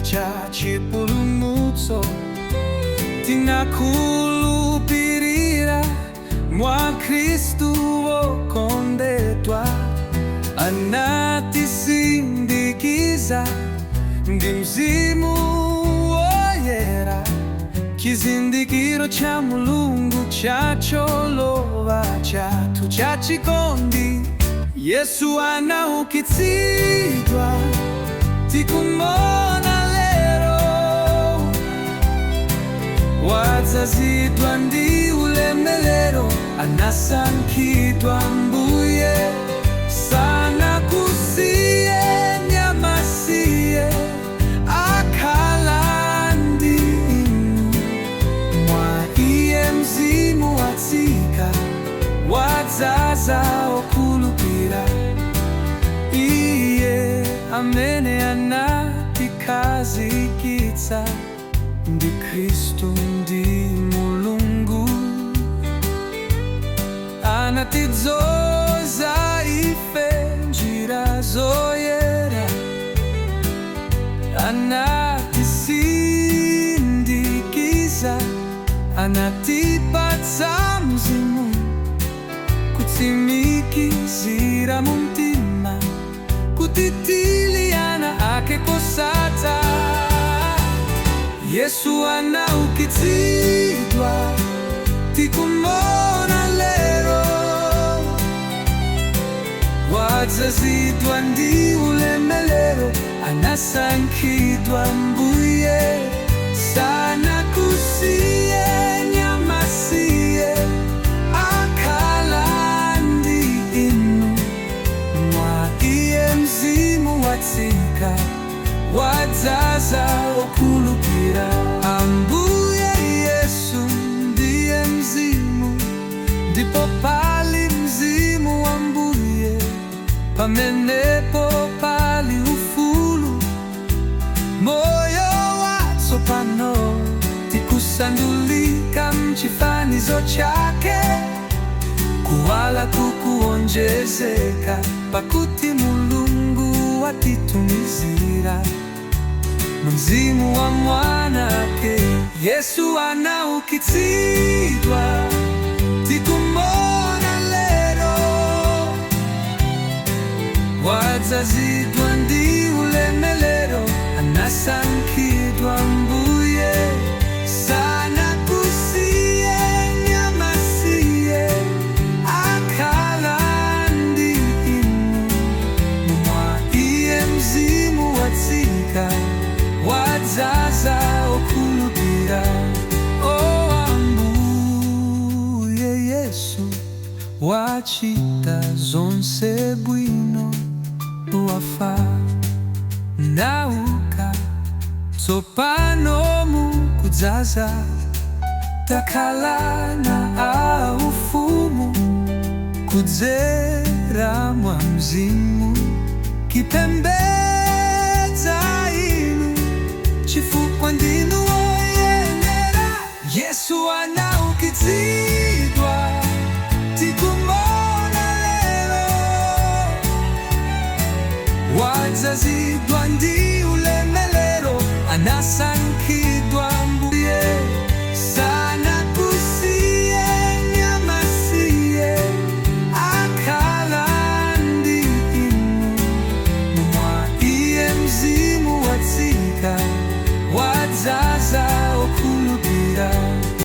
cha chipulumutso. Tinakhulupirira mwa Khristu wokondedwa, anatisindikiza ndi Mzimu Woyera, chizindikiro cha Mulungu cha cholowa chathu cha chikondi. Yesu anaukitsidwa, tikumuona lero, wadzazidwa ndi ulemelero, anasankhidwa Mbuye, sanakusiyeni amasiye, akhala ndi inu. Mwa iye Mzimu watsika, wadzaza okhulupira. Iye amene anatikhazikitsa ndi Khristu ndi Mulungu, anatidzoza ife njira zoyera, anatisindikiza, anatipatsa Mzimu kutsimikizira mu mtima kuti tili ana ake kosatha. Yesu anaukitsidwa, tikumuona lero, wadzazidwa ndi ulemelero, anasankhidwa Mbuye, sanakusiyeni amasiye, akhala ndi inu. Mwa iye Mzimu watsika, wadzaza okhulupira. Ambuye Yesu ndiye Mzimu, ndipo pali Mzimu wa Mbuye, pamenepo pali ufulu. Moyo watsopano, tikusandulika mchifanizo chake, kuwala kukuonjezeka, pakuti Mulungu watitumizira Mzimu wa Mwana wake. Yesu anaukitsidwa, tikumuona lero, wadzazidwa ndi ulemelero, anasankhidwa Mbuye, sanakusiyeni amasiye, akhala ndi inu. Mwa iye Mzimu watsika, wadzaza okhulupira. O Ambuye Yesu wachita zonse bwino, wafa nauka, tsopano mukudzaza, takhala ana aufumu kudzera mwa Mzimu, kipembedza inu chifukwa ndinu woyenera. Yesu anaukitsidwa, tikumuona lero, wadzazidwa ndi ulemelero, anasankhidwa.